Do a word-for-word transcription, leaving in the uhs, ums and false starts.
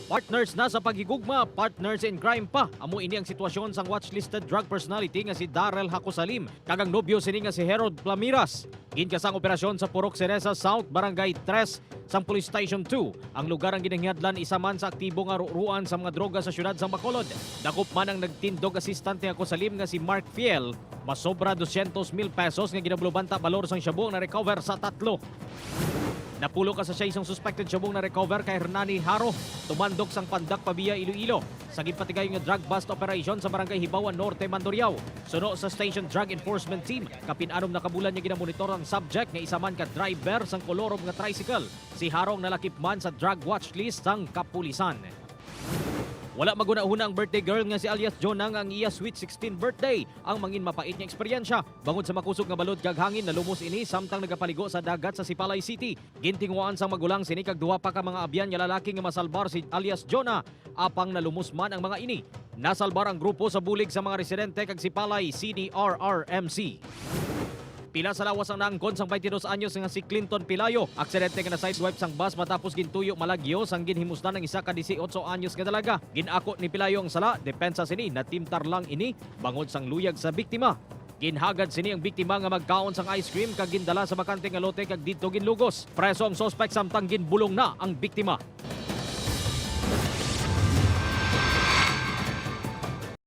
Partners na sa paghigugma, partners in crime pa. Amo ini ang sitwasyon sang watchlisted drug personality nga si Darrell Hacosalim kag ang nobyo sini nga si Harold Plamiras. Ginkas ang operasyon sa Purok Cereza South, Barangay Tres, sang Police Station two. Ang lugar ang ginahingladlan isa man sa aktibo nga ruruan sa mga droga sa siyudad sang Bacolod. Dakop man ang nagtindog assistant ni Hacosalim nga si Mark Fiel. Masobra dosyentos mil pesos nga ginabalubanta balor sang shabu ang na-recover sa tatlo. Napulo ka sachet sang suspected shabu ang na-recover kay Hernani Haro, tumandok sang Pandak Pavia, Iloilo, sa ginpatigayon nga drug bust operation sa Barangay Hibawan Norte, Mandurriao. Suno sa Station Drug Enforcement Team, kapin-anom na ka bulan nga ginamonitor ang subject nga isa man ka driver sang kolorob nga tricycle. Si Haro ang nalakip man sa drug watch list sang kapulisan. Wala maghunahuna ang birthday girl nga si alias Jonah nga ang iya sweet sixteen birthday ang mangin mapait nga eksperyensya. Bangod sa makusog nga balod kag hangin, nalumos ini samtang nagapaligo sa dagat sa Sipalay City. Gintinguhaan sang magulang sini kag duha pa ka mga abyan nga lalaki nga masalbar si alias Jonah, apang nalumos man ang mga ini. Nasalbar ang grupo sa bulig sa mga residente kag Sipalay C D R R M C. Pila sa lawas ang naangkon sang twenty-dos anyos nga si Clinton Pilayo, aksidente nga na-sideswipe sang bus matapos gintuyo malagyo sang ginhimusdan ang isa ka dieciocho anyos nga dalaga. Gin-ako ni Pilayo ang sala, depensa sini, natimtar lang ini bangod sang luyag sa biktima. Ginhagad sini ang biktima nga magkaon sang ice cream kag gindala sa bakante nga lote kag didto ginlugos. Preso ang suspek samtang ginbulong na ang biktima.